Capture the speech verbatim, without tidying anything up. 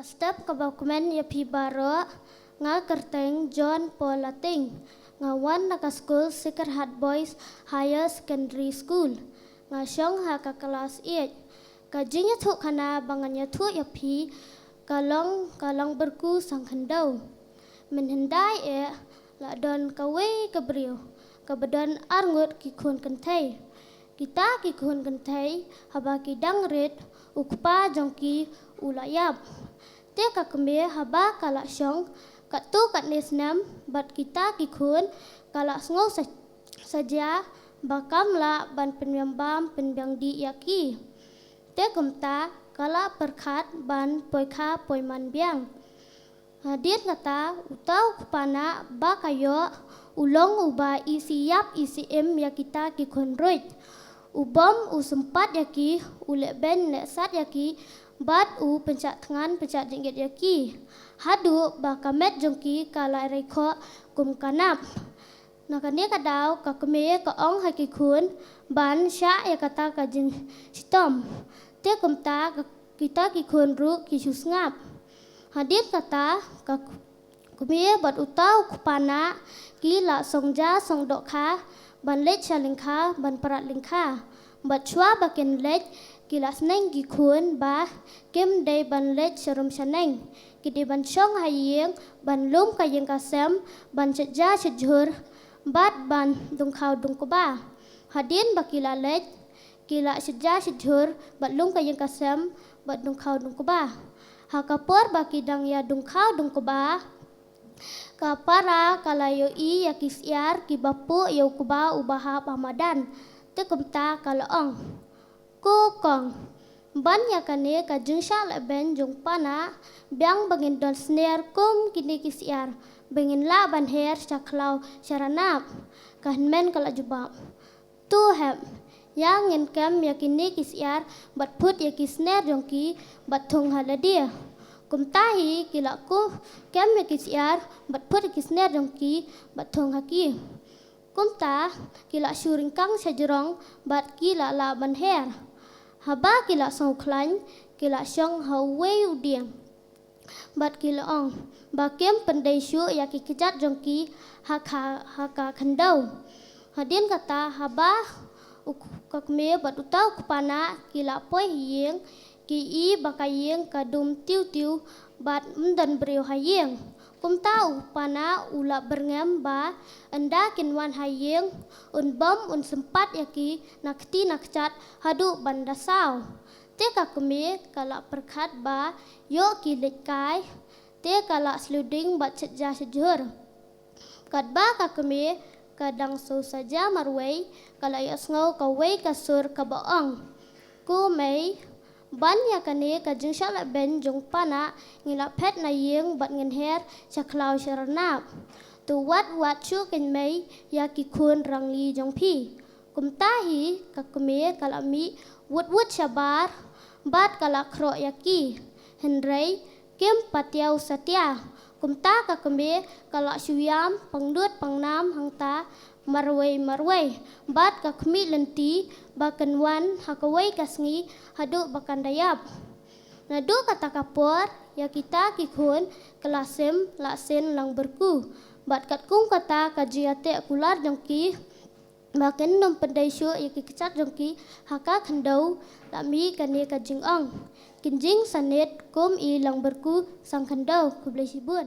Step kaba kmen ïa phi baroh, nga kyrteng John Paul Lating. Nga wan na ka skul Sacred Heart Boys Higher Secondary School. Nga shong ha ka klas eight. Ka jingïathuhkhana ba ngan ïathuh ïa phi ka long ka Langbriew Sangkhyndew. Mynhyndai eh la don kawei ka briew kaba don arngut ki khun kynthei. Kita ki khun kynthei haba ki dang rit, u kpa jong ki u la ïap. Te ka kmie haba ka la shong katto katne snem bad kita ki khun, ka la sngew sa, sa jia ba kam lah ban pynbiang bam pynbiang dih ïa ki. Te kumta ka la pyrkhat ban poi kha poi man biang. Hadien kata, uta u kpa nah ba ka ïoh u long uba isih ïap isih im ïa kita ki khun ruh. U bom u sympat ïa ki, u leh beiñ leh sat ïa ki, bad u pynshah thngan pynshah jingit ïa ki. Haduh ba ka met jong ki ka la rai khoh kum ka nap. Na kane ka daw ka kmie ka ong ha ki khun ban shah ïa kata ka jingshitom. Te kumta ka, kita ki khun ruh ki shu sngap. Hadien kata ka kmie bad uta u kpa nah ki la song ja song dohkha ban leit sha lyngkha ban prat lyngkha. Bad shuwa ba kin leit ki la sneng ki khun ba kim dei ban leit sharum shaneng. Ki dei ban shong ha ïing ban lum ka ïing ka sem ban shet ja shet jhur bad ban dungkhaw dungkba. Hadien ba ki la leit ki la shet ja shet jhur bad lum ka ïing ka sem bad dungkhaw dungkba. Ha ka por ba ki dang ïa dungkhaw dungkba, ka para ka la ïohi ïa ki syiar kiba puh ïa u kba uba hap ha madan. Te kumta ka la ong, "Ko kong, ban ïa kane ka jingshah leh beiñ jong pa nah, biang ba ngin don sner kum kine ki syiar ba ngin lah ban her sha khlaw sha ranab." Ka hynmen ka la jubab, "To hep, ïa ngin kem ïa kine ki syiar bad phut ïa ki sner jong ki bad thung ha lade." Kumta hi ki la kem ïa ki syiar bad phut ïa ki sner jong ki bad thung ha ki. Kumta ki la shu ryngkang sha jrong bad ki la lah ban her. Haba ki la sngew khlaiñ ki la shong ha uwei u dieng. Bad ki la ong ba kim pyndei shuh ïa ki kjat jong ki ha ka, ha ka khyndew. Hadien kata haba u k-, ka kmie bad uta u kpa nah ki la poi ha ïing, ki i ba ka ïing ka dum tiew tiew bad ym don briew ha ïing. Kumta u kpa nah u la byrngem ba ynda kin wan ha ïing un bom un sympat ïa ki na kti na kjat haduh ban da saw. Te ka kmie ka la pyrkhat ba ïoh ki leit kai, te ka la sluding bad shet ja shet jhur. Katba ka kmie ka dang shu sa ja marwei, ka la ïohsngew kawei ka sur kaba ong, "Ko mei, ban ïa kane ka jingshah leh beiñ jong pa nah ngi la phet na ïing bad ngin her sha khlaw sha ranab. To wad wad shuh kein mei ïa ki khun rangli jong phi." Kumta hi ka kmie ka la mih wut wut shabar bad ka la khroh ïa ki. Hynrei kim patiaw satia. Kumta ka kmie ka la shu ïam pangnud pangnam hangta marwei marwei bad ka khmih lynti ba kan wan ha kawei ka sngi haduh ba kan da ïap. Naduh kata ka por ïa kita ki khun ka la sim la sien Langbriew. Bad katkum kata ka jingïateh kular jong ki ba kin ym pyndei shuh ïa ki kjat jong ki ha ka khyndew, la mih kane ka jingong, "Kin jingsanit kum i Langbriew Sangkhyndew." Khublei shibun.